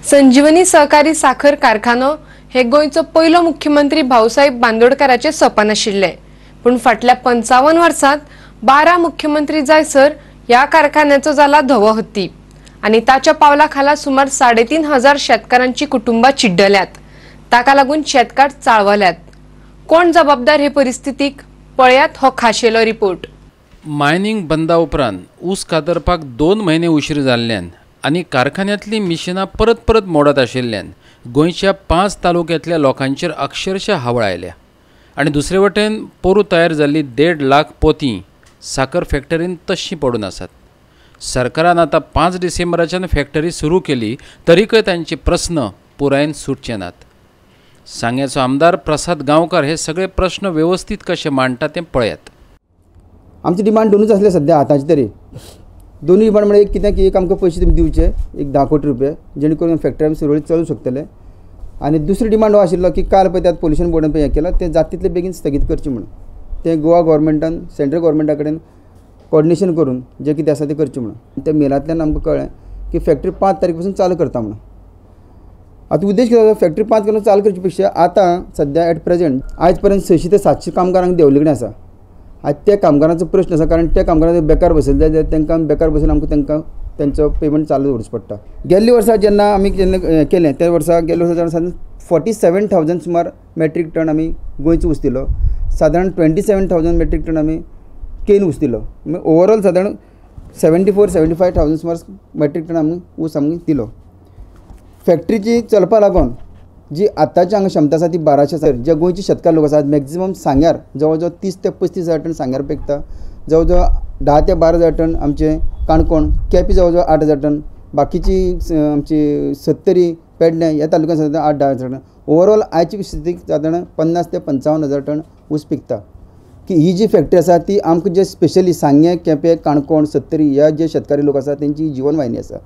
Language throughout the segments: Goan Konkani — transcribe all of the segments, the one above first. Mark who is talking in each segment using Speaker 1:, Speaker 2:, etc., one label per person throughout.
Speaker 1: संजीवनी सहकारी साखर कारखानो हे गोंयचो पयलो मुख्यमंत्री भाऊसाहेब बांदोडकाराचे सपन आशिल्लें, पूण फाटल्या 55 वर्सांत 12 मुख्यमंत्री जायसर ह्या कारखान्याचो जाला धवो हत्ती आनी ताच्या पावला खाला सुमार 3500 शेतकारांची कुटुंबां चिड्डल्यात। ताका लागून शेतकार चाळवल्यात। कोण जबाबदार हे परिस्थितीक पळयात हो खाशेलो रिपोर्ट।
Speaker 2: मायनिंग बंदा उपरांत ऊस कातरपाक 2 म्हयने उशीर जाल्ल्यान आनी कारखान्यांतली मिशिनां परत परत मोडत आशिल्ल्यान गोंयच्या 5 तालुक्यांतल्या लोकांचेर अक्षरशः हावळ आयल्या आनी दुसरे वटेन पोरू तयार जाल्ली 1.5 लाख पोती साखर फॅक्टरीन तश्शी पडून आसात। सरकारान आतां 5 डिसेंबराच्यान फॅक्टरी सुरू केली तरीकय तांचे प्रस्न पुरायेन सुटचे नात। सांग्याचो आमदार प्रसाद गांवकार हे सगळे प्रश्न वेवस्थीत कशे मांडटा ते पळयात।
Speaker 3: आमची डिमांड दोनूच आसले सध्या आतांची तरी दोनूय डिमांड म्हणजे एक कितें की एक आमकां पयशे तुमी दिवचे एक 10 कोटी रुपये जेणे करून फॅक्टरी आमी सुरळीत चलूंक शकतले आनी दुसरी डिमांड हो आशिल्लो की काल पळय त्यात पोल्युशन बोर्डान पळय हें केलां तें जाता तितले बेगीन स्थगीत करचें म्हणून तें गोवा गोवोरमेंटान सेंट्रल गोवोरमेंटा कडेन कोऑर्डिनेशन करून जें कितें आसा तें करचें म्हणून त्या मेलांतल्यान आमकां कळ्ळें की फॅक्टरी 5 तारीख पासून चालू करता म्हणून। आतां उद्देश कितें आसा फॅक्टरी 5 करून चालू करचे पेक्षा आतां सद्या एट प्रेजेंट आयज पर्यंत 600 ते 700 कामगारांक देंवले कडेन आसा। आयज त्या कामगारांचो प्रश्न आसा कारण त्या कामगारांक बेकार बसयले जाल्यार तांकां बेकार बसून आमकां तांकां तेंचो पेमेंट चालू दवरचो पडटा। गेल्ल्या वर्सा जेन्ना आमी जेन्ना केलें त्या वर्सा गेल्ल्या वर्सा सादारण 47,000 सुमार मेट्रीक टन आमी गोंयचो ऊस दिलो, सादारण 27,000 मेट्रीक टन आमी केन ऊस दिलो, ओवरऑल सादारण 74-75,000 सुमार मेट्रीक टन आमी ऊस आमी दिलो। फॅक्टरीची चलपा लागून जी आतांची हांगा क्षमता आसा ती 1200 आसा। जे गोंयचे शेतकार लोक आसात मॅक्झिमम सांग्यार जवळ जवळ 30 ते 35 हजार टन सांग्यार पिकता, जवळ जवळ 10 ते 12 हजार टन आमचे काणकोण, केपी जवळ जवळ 8 हजार टन, बाकीची आमची सत्तरी पेडणे ह्या तालुक्यांत सादारण 8-10 हजार टन। ओवरऑल आयची स्थिती सादारण 50 ते 55 हजार टन ऊस पिकता। की ही जी फॅक्टरी आसा ती आमकां जे स्पेशली सांगें, केपें, काणकोण, सत्तरी ह्या जे शेतकारी लोक आसा तेंची जिवनवाहिनी आसा।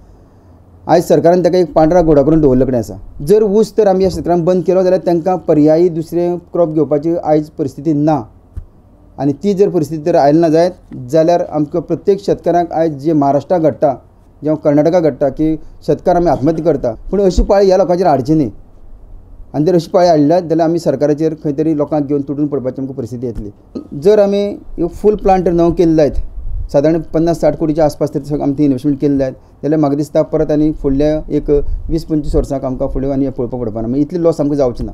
Speaker 3: आयज सरकारान ताका एक पांढरा घोडा करून दवरले कडेन आसा। जर ऊस तर आमी ह्या शेतकारांक बंद केलो जाल्यार तांकां पर्यायी दुसरें क्रॉप घेवपाची आयज परिस्थिती ना आनी ती जर परिस्थिती जर आयली ना जायत जाल्यार आमकां प्रत्येक शेतकारांक आयज जे महाराष्ट्राक घडटा जावं कर्नाटका घडटा की शेतकार आमी आत्महत्या करता, पूण अशी पाळी ह्या लोकांचेर हाडची न्ही आनी जर अशी पाळी हाडल्या जाल्यार आमी सरकाराचेर खंय तरी लोकांक घेवन तुटून पडपाची आमकां परिस्थिती येतली। जर आमी फूल प्लांट नवो केल्लो जायत सादारण 50-60 कोटीच्या आसपास तरी आमी ती इन्वेस्टमेंट केल्ली जायत जाल्यार म्हाका दिसता परत आनी फुडल्या एक 20-25 वर्सांक आमकां फुडें आनी पळोवपाक पडपाना, मागीर इतली लॉस आमकां जावची ना।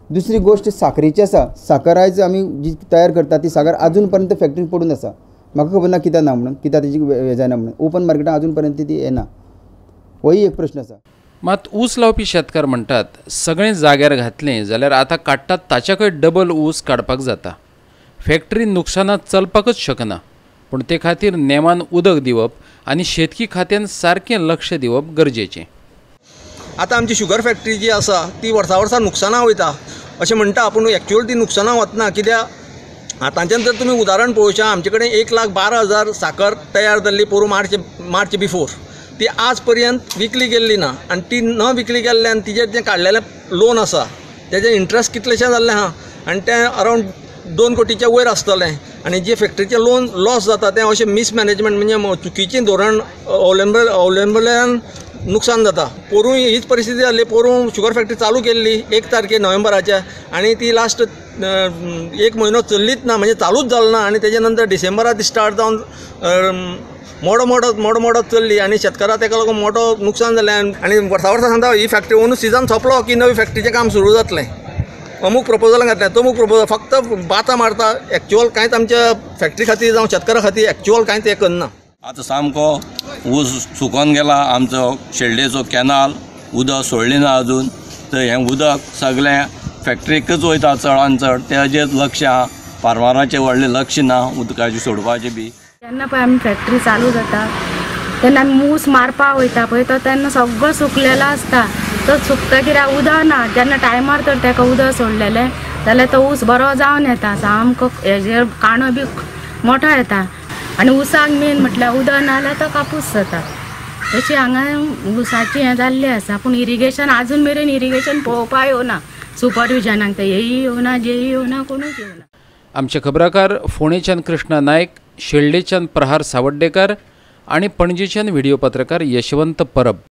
Speaker 3: दुसरी गोश्ट साखरेची आसा। साखर आयज आमी जी तयार करता ती साखर आजून पर्यंत फॅक्टरीन पडून आसा। म्हाका खबर ना कित्याक ना म्हणून, कित्याक तेजी हें जायना म्हणून ओपन मार्केटान आजून पर्यंत ती येना, होय एक प्रश्न आसा।
Speaker 2: मात ऊस लावपी शेतकार म्हणटात सगळें जाग्यार घातलें जाल्यार आतां काडटात ताच्याकय डबल ऊस काडपाक जाता। फॅक्टरी नुकसानात चलपाकच शकना, पूण ते खातीर नेमान उदक दिवप आनी शेतकी खात्यान सारकें लक्ष दिवप गरजेचें।
Speaker 4: आतां आमची शुगर फॅक्टरी जी आसा ती वर्सा वर्सा नुकसाना वयता अशें म्हणटा, पूण एक्चुअल ती नुकसाना वतना कित्याक आतांच्यान जर तुमी उदाहरण पळोवशा आमचे कडेन 1,12,000 साकर तयार जाल्ली पोरूं मार्च बिफोर ती आज पर्यंत विकली गेल्ली ना आनी ती न विकली गेल्ल्यान तिजेर जें काडलेलें लोन आसा तेजें इंट्रस्ट कितलेशें जाल्लें आहा आनी तें अरावंड 2 कोटीच्या वयर आसतलें आनी जे फॅक्टरीचें लोन लॉस जाता तें अशें मिसमॅनेजमेंट म्हणजे चुकीचें धोरण अवलंबल्यान नुकसान जाता। पोरूं हीच परिस्थिती जाल्ली, पोरूं शुगर फॅक्टरी चालू केल्ली 1 तारखे नोव्हेंबराच्या आनी ती लास्ट 1 म्हयनो चल्लीच ना, म्हणजे चालूच जाल ना आनी तेजे नंतर डिसेंबरात ती स्टार्ट जावन मोडो मोडत मोडो मोडत चल्ली आनी शेतकाराक तेका लागून मोठो नुकसान जालें आनी वर्सा वर्सा सांगता ही फॅक्टरी अंदू सिजन सोंपलो की नवी फॅक्टरीचें काम सुरू जातलें, अमूक प्रपोजल घातलें तमूक प्रपोजल फक्त बातां मारता, एक्चुअल कांयच आमच्या फॅक्टरी खातीर जावं शेतकारा खातीर एक्चुअल कांयच हें करना।
Speaker 5: आतां सामको ऊस सुकोन गेला आमचो शेल्डेचो कॅनाल, उदक सोडलें ना अजून, तर हें उदक सगळें फॅक्टरीकच वयता चडान चड, तेजेर लक्ष आहा, फार्माराचें व्हडलें लक्ष ना उदकाचें सोडपाचें बी।
Speaker 6: जेन्ना पळय आमी फॅक्टरी चालू जाता तेन्ना आमी ऊस मारपाक वयता पळय तो तेन्ना सगळो सुकलेलो आसता, तो सुकता कित्याक उदक ना, जेन्ना टायमार तर ताका उदक सोडलेलें जाल्यार तो ऊस बरो जावन येता, सामको हेजेर काणो बी मोठो येता आनी ऊसाक मेन म्हटल्यार उदक ना जाल्यार तो कापूस जाता। तशी हांगा ऊसाची हें जाल्लें आसा, पूण इरिगेशन आजून मेरेन इरिगेशन पळोवपाक येवना, सुपरविजनाक ते हेयी येवना, जेयी येवना, कोणूच येवना।
Speaker 2: आमचे खबराकार फोंडेच्यान कृष्णा नायक, शेल्डेच्यान प्रहार सावड्डेकर आनी पणजेच्यान व्हिडिओ पत्रकार यशवंत परब।